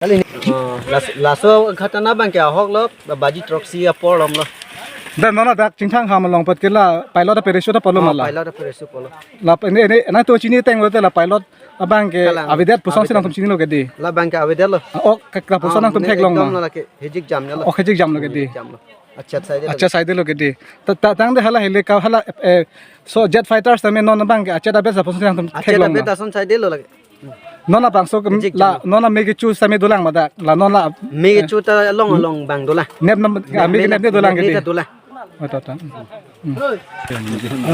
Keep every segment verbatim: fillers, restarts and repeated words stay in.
Kali ni. Oh, las-, laso ghatana abang ke ahok lo, baji throksi apor lom lo. Dan non ladak Chingthang Ham along pat ke la pilot a-parachute apor lo. Oh, ma la? Pilot a-parachute apor lo. La ini, ini, nangtum chini ateng lote la pilot abang ke kalang. Avedet puson si avedet. Nangtum chinilo ke dei. Labang ke avedet lo. Ah, ok, ke, ke puson. Ah, nangtum ne theklong ekdom ma? Lo lake, hejik jam lo. Ok, hejik jam lo ke dei. Hejik jam lo. Achet side lo. Achet side lo ke dei. Ta, ta, tangte hala hele ke hala, eh, so jet fighter tame non abang ke achet abet lapuson si nangtum theklong ma? Achet abet ason side lo lake. Non labangso ke hejik la, jam lo. Non la me kecho tame dolang ma dak, la non la. Me kecho ta along, eh, along abang dolang. Nep nam, ah, me ke nep ne dolang ke dei. Nep ne ta dolang. Oh, to, to. Hmm.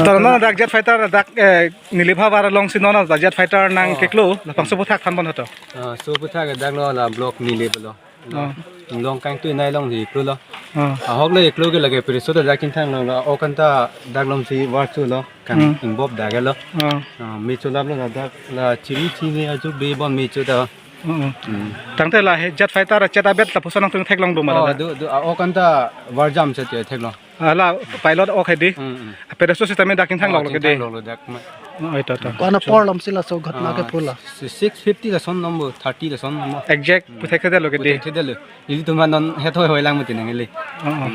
To non dak jet fighter dak, eh, Nilip havar along si non dak jet fighter nang, oh, keklo, labangso aphuthak thanpon hoto. Ah, laso aphuthak ke dak lo la block Nilip lo. Oh. Inglong kangtui nai along si keklo lo. Oh. Ahok le keklo ke lake parachute dak Chingthang lo, la ok anta dak along si var chu lo. Kang, hmm, ingbop dak lo. Oh. Ah, me cholap lo dak la chiri chini ajuk be bon me cho ta. Oh, oh. Hmm. Tangte la he jet fighter achet abet lapuson nangtum theklong do ma? Oh, la do, do, ah, ok anta var jam si theklong. Ah, la pilot ok he dei. Hmm, hmm. Parachute system dak Chingthang, oh, lok lo ke dei. Chingthang lok lo dak ma. Oh, oi to, to. Ko-an apor lom si laso ghatana ke, ah, pula? Si six fifty lason number, thirty lason number. Exact, hmm, puthek thekdet lo ke dei. Puthek thekdet lo. Ilitum non hethoi hoi lang mati nang ili. Oh, oh.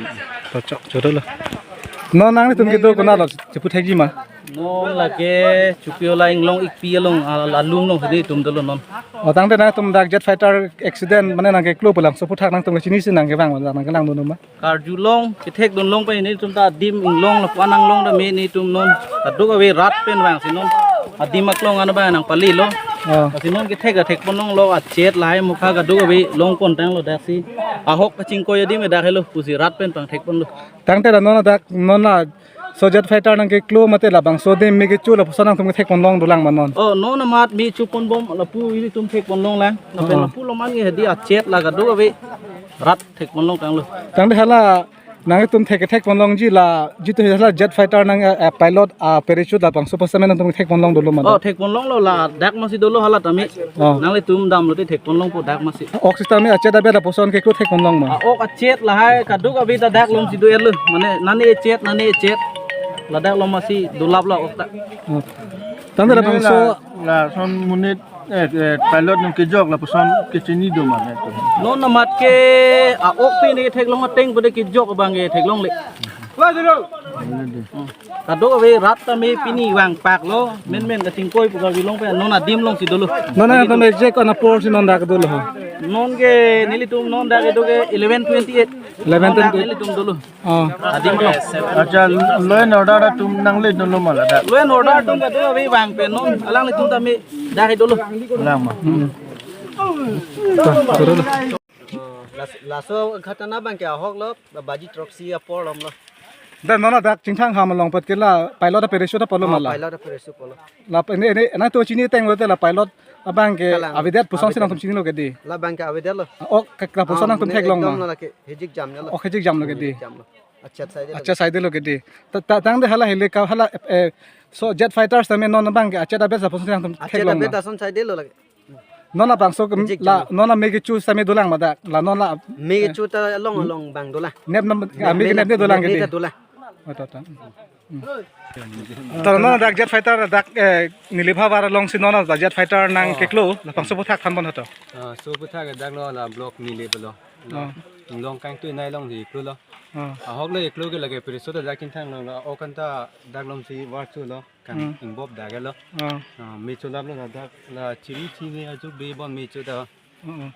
To chok, choro lo. Non nangtum kedo konat lo, cheputhekji ma? Non lake Chukiola Inglong Ikpi along, ah, alum along si nelitum dolo non. Oh, tangte nangtum dak jet fighter accident mane nangkeklo pu labangso aphuthak nangtum kachini si nangkevang, nangkelang dun ma? Karjulong, kethekdun long pen nelitum ta adim inglong lapu-an nanglong tame nelitum non kadokave rat pen vang si non adim aklong an abang nangpale lo. Oh. Lasi non kethek ta thekpon longlo, achet lahai mukha kadokave longpon tanglo dak si. Ahok kachingkoi adim dak helo pusi rat pen pangthekpon lo. Tangte la non dak non laso jet fighter nangkeklo mate labangso adim me kecho lapuson nangtum kethekpon long dolang ma non? Oh, non amat me chopon bom lapu ilitum thekpon longlang. Lapen, oh, lapu lomang ke hedi achet la kadokave rat thekpon long tanglo. Tangte hala nangtum thek, thekpon longji la, jitu hala jet fighter nang, eh, eh, pilot a-parachute labangso aphuthak tame nangtum thekpon long dolo ma? Oh, dak thekpon longlo, ladak masi dolo hala tame. Oh. Nanglitum damlote thekpon longpo dak masi. Ok system achet abet lapuson keklo thekpon long ma? Ah, ok achet lahai kadokave ta dak along si do-etlo. Mane nane achet, nane achet. Ladak along masi dolap lo ok ta. Oh. Tangte la, ini bangso la, lason monit, eh, eh, pilot nangkejok lapuson kachini do ma nangtum? Non amat ke, ah, ok pine theklong ateng pada kejok abang ke theklongle. Kadokave rat tame pini vangpaklo, menmen kachingkoi pu kave long pen non adim along si dolo. Non nangtum exact ko-an apor si non dak dolo ho? Non ke nelitum non dak kedo ke eleven twenty-eight. Eleven twenty-eight. Non dak nelitum dolo. Oh. Adim along. Accha, law and order atum nangle dolo ma ladak? Law and order atum kadokave vang pen non, alanglitum tame dak dolo. Lang ma. Hmm. To, choro lo. Oh, las-, laso ghatana abang ke ahok lo, baji throksi apor lom lo. Dan non ladak Chingthang Ham along pat ke la pilot a-parachute apor lo ma la? Oh, pilot a-parachute apor lo. La ini, ini nangtum chini ateng lote la pilot abang ke kalang. Avedet puson si, avedet, nangtum chinilo ke dei. Labang ke avedet lo. Ah, ok, ke, ke puson, ah, nangtum ne theklong ekdom ma? Lo lake, hejik jam lo. Ok, hejik jam lo ke dei. Hejik jam lo. Achet side lo. Achet side lo ke dei. Ta, ta, tangte hala hele ke hala, eh, so jet fighter tame non abang ke achet abet lapuson si nangtum theklong ma? Achet abet ason side lo lake. Non labangso ke hejik la, jam lo. Non la me kecho tame dolang ma dak, la non la. Me, eh, kecho ta along, hmm, along abang dolang. Nep nam, nep, ah, me ke nep ne dolang ke dei. Nep ne ta dolang. Oh, to, to. Hmm. To non dak jet fighter dak, eh, Nilip havar along si non dak jet fighter nang, oh, keklo, labangso aphuthak thanpon hoto. Ah, laso aphuthak dak lo la block Nilip lo. Oh. Inglong kangtui nai along si keklo lo. Oh. Ahok le keklo ke lake parachute dak Chingthang lo, la ok anta dak along si var chu lo. Kang, hmm, ingbop dak lo. Oh. Ah, me cholap lo dak la chiri chini ajuk be bon me cho ta. Oh, oh.